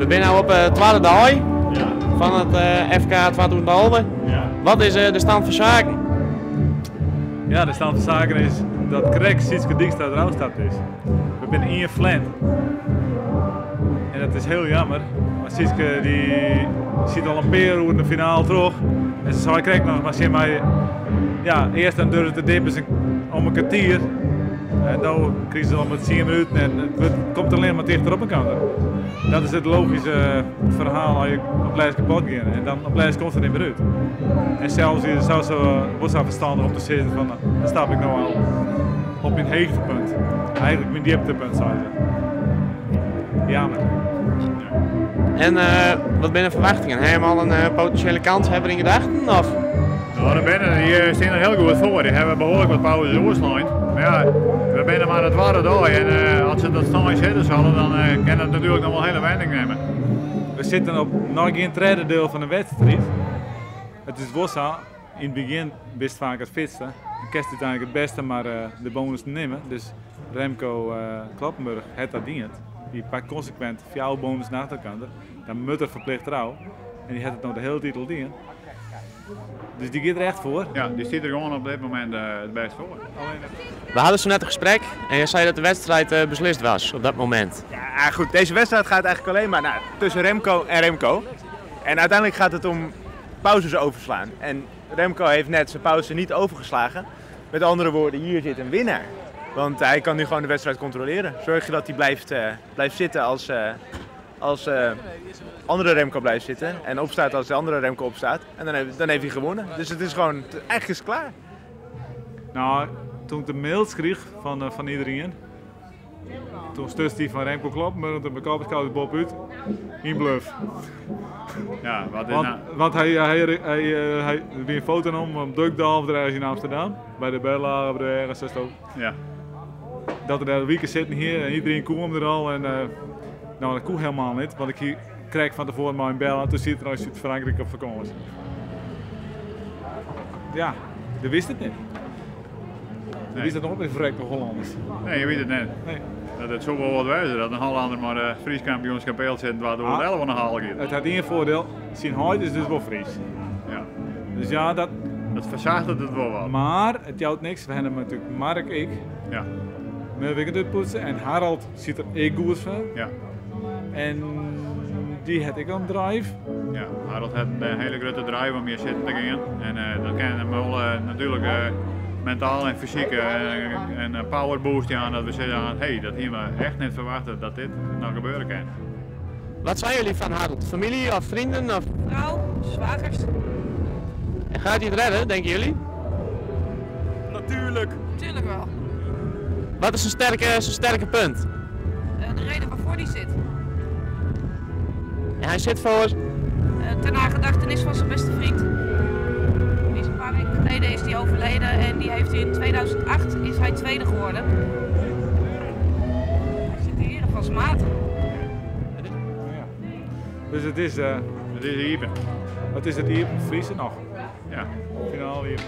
We binne no op de twadde dei fan it FK 2011. Wat is de stand fan saken? Ja, de stand fan saken is dat krekt Sietske Dykstra derôf stapt is. We binne ien ferlern. En dat is hiel jammer, want Sietske dy siet al in pear oeren de finale troch. En se sei krekt noch mar tsjin my, ja, earst dan duorret de dippers om in kertier. En no krije se al mar tsien minuten en it wurdt, komt allinne mar tichter op elkoar. Dat is it logyske ferhaal as je op lêst kapot gean. En dan op lêst komt it net mear út. En sels is it sa, wol sa ferstannich om te sizzen fan dan stap ik no al op myn heechtepunt. Eigentlik myn djiptepunt, sei se. Jammer. En wat binne de ferwachtingen? Ha jim al in potinsjele kanshebber yn gedachten? Of? No, de binne, dy stean der hiel goed foar. Dy hawwe behoarlik wat pauzes oerslein. Mar ja, we binne mar de twadde dei en as se dat snein sitte sille, dan kin dat natuerlik noch wol in hiele wending nimme. We sitte op noch gjin tredde diel fan de wedstriid. It is wol sa, yn it begjin bist faak it fitste en kinst úteinlik it bêste mar de bonus nimme. Dus Remco Kloppenburg hat dat dien. Dy pakt konsekwint fjouwer bonussen achter elkoar. Dan moat er ferplicht derôf. En dy hat it no de hiele tiid al dien. Dus dy giet der echt foar. Ja, dy stiet der gewoan op dit momint it bêst foar. We hadden zo net een gesprek en je zei dat de wedstrijd beslist was op dat moment. Ja, goed. Deze wedstrijd gaat eigenlijk alleen maar tussen Remco en Remco. En uiteindelijk gaat het om pauzes overslaan. En Remco heeft net zijn pauze niet overgeslagen. Met andere woorden, hier zit een winnaar. Want hij kan nu gewoon de wedstrijd controleren. Zorg je dat hij blijft zitten als andere Remco blijft zitten. En opstaat als de andere Remco opstaat. En dan heeft hij gewonnen. Dus het is gewoon, eigenlijk is het klaar. Toen ik de mails kreeg van iedereen. Toen stust hij van Remco Kloppenburg, want de kop is Bob uit. In bluff. Ja, wat is Want nou? hij wie een foto nam op Dukdal of ergens in Amsterdam. Bij de Bella of ergens is het ook. Dat er daar een weekend zitten hier en iedereen kwam er al. En dat kon helemaal niet, want ik kreeg van tevoren maar een bel en toen zit er in Zuid-Frankrijk op vakantie. Ja, dat wist het niet. Nee. Wist dat nog niet verrekte Hollanders? Nee, je weet het niet. Nee. Dat het zo wel wat wijzer dat een Hollander maar de Fries kampioenschap beeld zit waar de 11 van de haal gaat. Het had één voordeel, zijn huid is dus wel Fries. Dus ja, dat Dat verzaagt het wel wat. Maar het jouwt niks, we hebben natuurlijk Mark, ik. We willen het poetsen en Harold ziet er ook goed van. En die had ik een drive. Ja, Harold had een hele grote drive om hier zitten te gaan. En dat kan hem wel natuurlijk mentaal en fysiek een power boost aan dat we zeggen aan, hey, dat hier we echt niet verwachten dat dit nou gebeuren kan. Wat zijn jullie van Harold? Familie of vrienden? Of? Vrouw, zwagers. En gaat hij het redden, denken jullie? Natuurlijk. Tuurlijk wel. Wat is zijn sterke punt? De reden waarvoor hij zit. En hij zit voor? Ter nagedachtenis van zijn beste vriend. Die is een paar weken geleden is die overleden en die heeft in 2008 is hij tweede geworden. Hij zit de heren van zijn maat. Ja. Dus het is Het is Iepen. Het is het Iepen Friese nog. Ja. Finale Iepen.